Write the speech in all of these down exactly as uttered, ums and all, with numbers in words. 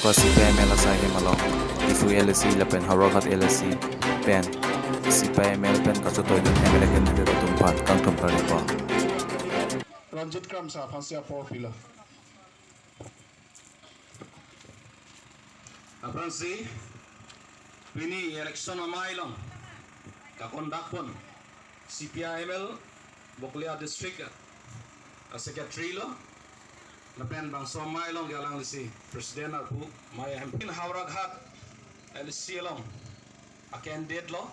Ko C P I M L asai hem along Diphu L A C lapen Howraghat L A C pen C P I M L pen kachotoi dun M L A candidate atum aphan kangthum karnipo. Ranjit Kramsa aphansi apor pilo. Aphrangsi pini election amei along kakondak pon C P I M L Bokolia District a-secretary lo, lapen bangso amei along ke alanglisi president arpu amei ahem pin Howraghat L A C along a-candidate lo,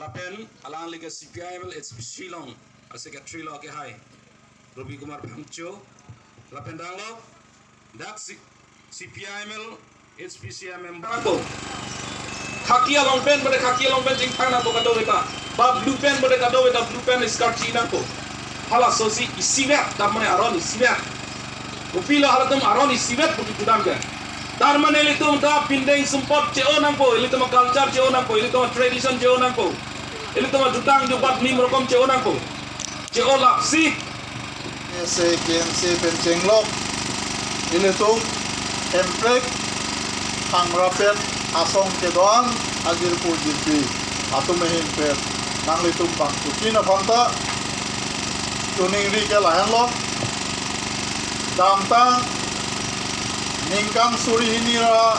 lapen alangli ke C P I M L H P C along a-secretary lo kehai Robi Kumar Phangcho, lapen danglo dak C-, C P I M L H P C a member ko. Khaki along pen, pada khaki along pen chingthang nangpo kadokave ta. Ba blue pen, pada kadokave ta blue pen skirt chi nangpo. Halasosi isivet, dak mane aron isivet. Kopilo halatum aron isivet pu kipudam ke. Dak mane ilitum ta pindeng sumpot che-o nangpo, ilitum culture che-o nangpo, ilitum tradition che-o nangpo. Ilitum jutang jubat nim rokom che-o nangpo. Che-o lapsi. Ese K N C pen chenglok ilitum Hemprek Hangrapet asong kedo-an ajirpo jirpi atum ahin pen nanglitum bangphutin aphan ta choningri ke lahenlo. Damtang ningkan suri hini ra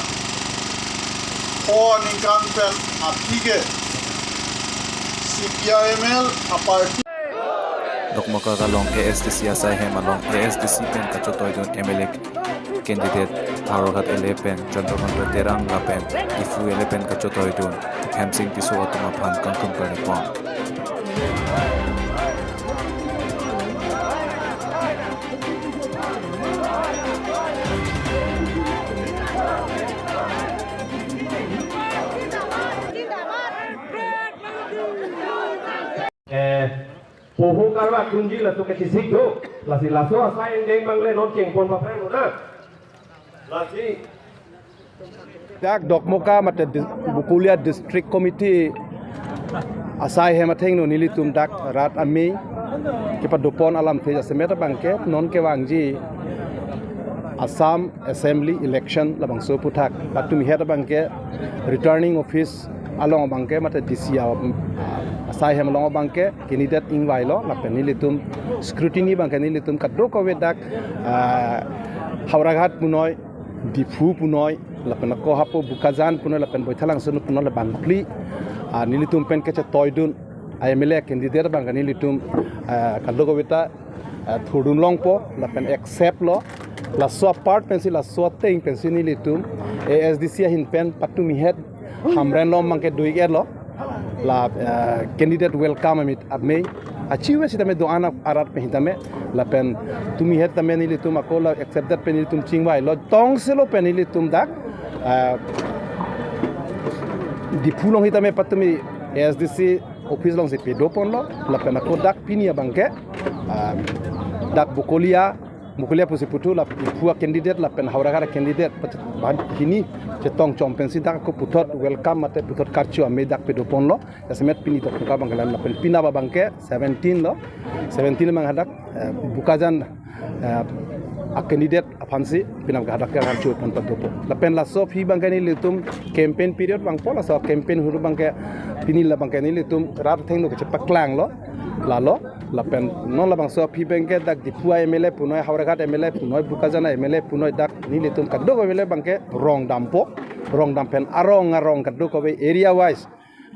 pho ningkan pen aphi ke C P I M L a-party. Dokmoka along A S D C asai hem along A S D C pen kachotoi dun M L A candidate Howraghat L A pen Chandrakanta Terang lapen Diphu L A pen kachotoi dun Hemsing Tisso atum aphan kangthum karnipo. Eh, poho karwa kunji laso kachisik do. Lasi laso asai angdeng abang le non chengpon paphrang lo na. Lasi dak Dokmoka mate dis-, Bokolia District Committee asai hem athengno nelitum dak rat amei kepadopon alamthe jasemet abangke non kevangji Assam Assembly election labangso aphuthak. Patumi het abangke returning office along abangke mate D C a, asai hem along abangke candidate ingvailo lapen nelitum scrutiny abangke nelitum kadokave dak, ah, Howraghat punoi, Diphu punoi, lapen ako hapu Bokajan punoi, lapen Baithalangso punoi, lapen bangphli, ah, nelitum pen kachetoi dun a M L A candidate abangke nelitum, ah, kadokave ta, ah, thurdun longpo, lapen accept lo, laso apart pensi, laso ateng pensi nelitum A S D C ahin pen patumi het Hamren lo abangke do-ik-et lo. La, eh, candidate welcome amit amei. Achive sitame do-an arat pen hitame. Lapen tumi het tame nelitum ako la accepted pen nelitum chingvailo. Tongsi lo pen nelitum dak, eh, Diphu along hitame patumi A S D C office alongsi pedopon lo. Lapen ako dak pini abangke, eh, dak Bokolia Bokolia pusi puthu la Diphu a-candidate lapen Howraghat a-candidate pachet-, ban hini chetong chom pensi dak ako puthot welcome mate puthot karcho amei dak pedopon lo. Jasemet pini Dokmoka abangke la lapen pini abangke seventeen lo. Seventeen abang hadak, eh, Bokajan, eh, a-candidate aphansi pini abangke hadak karcho aphan padopo. Lapen laso aphi abangke nelitum campaign period abangpo, laso campaign huru abangke pini la abangke nelitum rat athengno kachepaklang lo. Lalo lapen non labangso aphi abangke dak Diphu a M L A punoi, Howraghat M L A punoi, Bokajan a M L A punoi, dak nelitum kadokave le abangke rong dampo, rong dam pen arong arong kadokave area wise.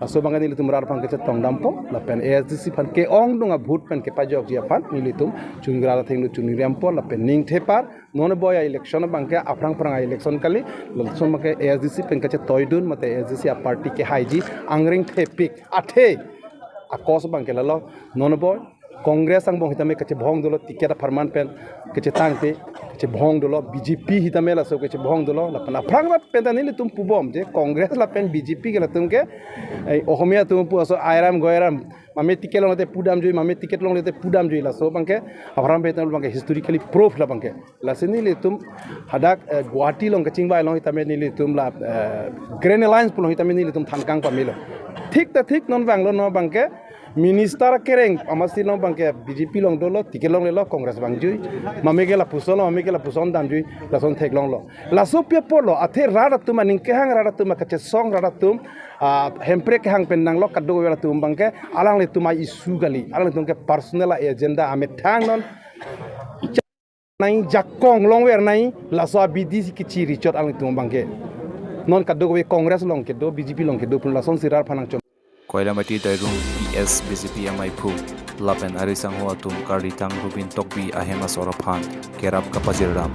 Laso abangke nelitum rat aphan kachetong dampo, lapen A S D C aphan ke-ongdung a-vote pen kepajokji aphan nelitum chungra athengno chunri dampo, lapen ning thepar, non boi a-election abangke aphrang phrang a-election kali, laso abangke A S D C pen kachetoidun, mate A S D C a-party kehaiji angring thepik, athe, akos abangke lalo, non boi, Congress angbong hitame kachebhong dolo, ticket apharman pen kachetangte, kachebhong dolo, B J P hitame laso kachebhong dolo, lapen aphrang ra pen ta nelitum pubom, je Congress lapen B J P ke latum ke, eh, Ohomia atum pu aso airam goiram, mame ticket longle te pudam jui, mame ticket longle te pudam jui, laso abangke, aphrang pen ta abangke historically proof la abangke. Lasi nelitum hadak, eh, Guwahati along kachingvai along hitame nelitum la, eh, Grand Alliance pu along hitame nelitum thankang pamelo. Thik ta thik non vanglo non abangke, Minister kereng amatsi along abangke B J P along dolo, ticket longlelo, Congress abang jui. Mame ke lapuson lo, mame ke lapuson damjui, lason theklonglo. Laso pi apotlo, athe rat atum aning kehang, rat atum akachesong, rat atum, ah, Hemprek kehang pen nanglo, kadokave atum abangke, alanglitum a-issue kali, alanglitum ke personal agenda amethang non. Nai jakong longver nai, laso abidi si kachiri chot alanglitum abangke. Non kadokave Congress along kedo, B J P along kedo pun lasonsi rat aphan nangchom. Koilamati Daigrum P S B J P amaiphu lapen ari sangho atum karditang Rubin Tokbi ahem asor aphan kerap kapajir dam.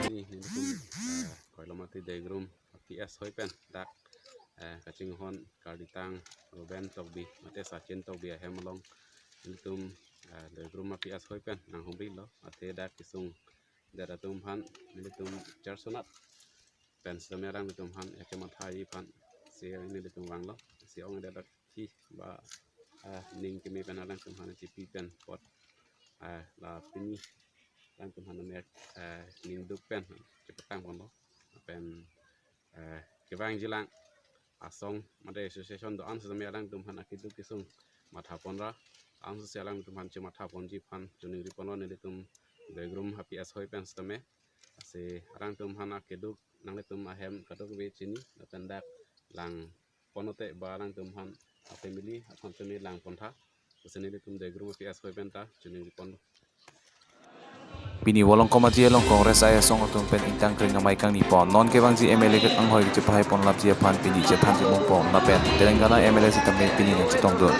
Ini, ini tuh, eh, Koilamati Daigrum P S hoi pen dak, eh, kachinghon karditang Ruben Tokbi mate Sachin Tokbi ahem along nelitum, eh, Daigrum P S hoi pen nanghumrilo, athe dak kesung det atum aphan nelitum char sonat pen sitame alanglitum aphan ya kematha ji aphan si nelitum vanglo, si ong det dak hi ba, eh, ning keme pen alangtum aphan chipi pen apot, eh, la pini alangtum aphan me, eh, ning duk pen chepatang ponlo pen, eh, kevangjilang asong mate association do-an sitame alangtum aphan akeduk kesung matha ponra, ansi alangtum aphan chematha ponji aphan choningri ponlo nelitum Daigrum P S hoi pen sitame. Lasi alangtum aphan akeduk nanglitum ahem kadokave chini lapen dak lang ponote ba alangtum aphan a-family aphan sitame lang pontha. Lasi nelitum Daigrum P S hoi pen ta choningri ponlo. Pini Volongkom Aji along Congress asong atum pen ingtang kring amei kangni pon. Non kevangji M L A kek anghoi kachepahai ponlapji aphan pini chethan chemung pon lapen Telangana M L A sitame pini nangchetongdun.